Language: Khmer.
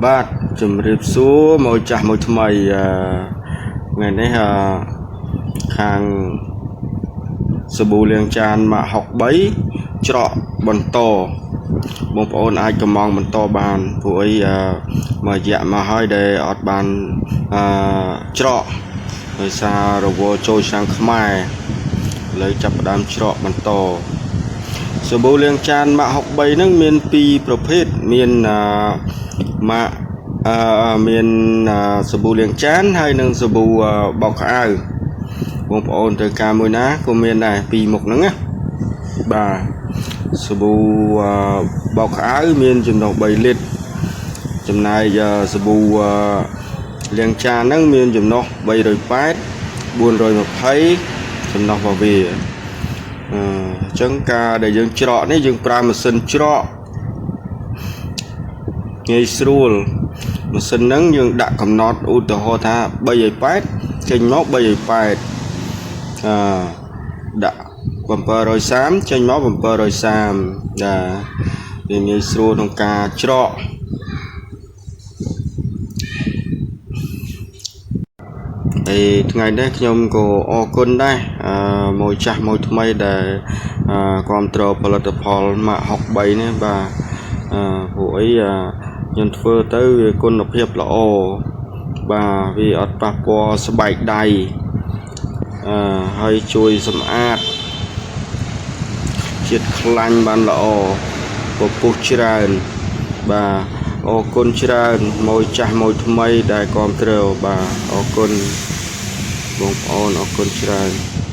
បាទជំរាបសួរមកចាស់មួយថ្មីថ្ងៃនេះខាងសាប៊ូលាងចានម៉ាក63ច្រកបន្តបងប្អូនអាចកំងបន្តបានព្រោះអីមួយរយៈមកហើយដែលអត់បានអឺច្រកដោយសាររវល់ចូលឆ្នាំខ្មែរឥឡូវចាប់ផ្ដើមច្រកបន្តសាប៊ូលាងចានម៉ាក63ហ្នឹងមានពីរប្រភេទមានម៉ាកមានសាប៊ូលាងចានហើយនិងសាប៊ូបោកខោអាវបងប្អូនត្រូវការមួយណាក៏មានដែរពីរមុខហ្នឹងណាបាទសាប៊ូបោកខោអាវមានចំណុះ3លីត្រចំណែកសាប៊ូលាងចានហ្នឹងមានចំណុះ380 420ចំណុះរបស់វាអញ្ចឹងការដែលយើងច្រកនេះយើងប្រើម៉ាស៊ីនច្រកងាយស្រួលម៉ាស៊ីនហ្នឹងយើងដាក់កំណត់ឧទាហរណ៍ថា380ចេញមក380អឺដាក់730ចេញមក730បាទវាងាយស្រួលក្នុងការច្រកហើយថ្ងៃនេះខ្ញុំក៏អរគុណដែរអឺមួយចាស់មួយថ្មីដែលគ្រប់គ្រងផលិតផលម៉ាក63នេះបាទព្រោះអីខ្ញុំធ្វើទៅវាគុណភាពល្អបាទវាអត់ប៉ះពាល់ស្បែកដៃហើយជួយសម្អាតជាតិខ្លាញ់បានល្អពពុះច្រើនបាទអរគុណច្រើនមួយចាស់មួយថ្មីដែលគ្រប់គ្រងបាទអរគុណបងប្អូនអរគុណច្រើន។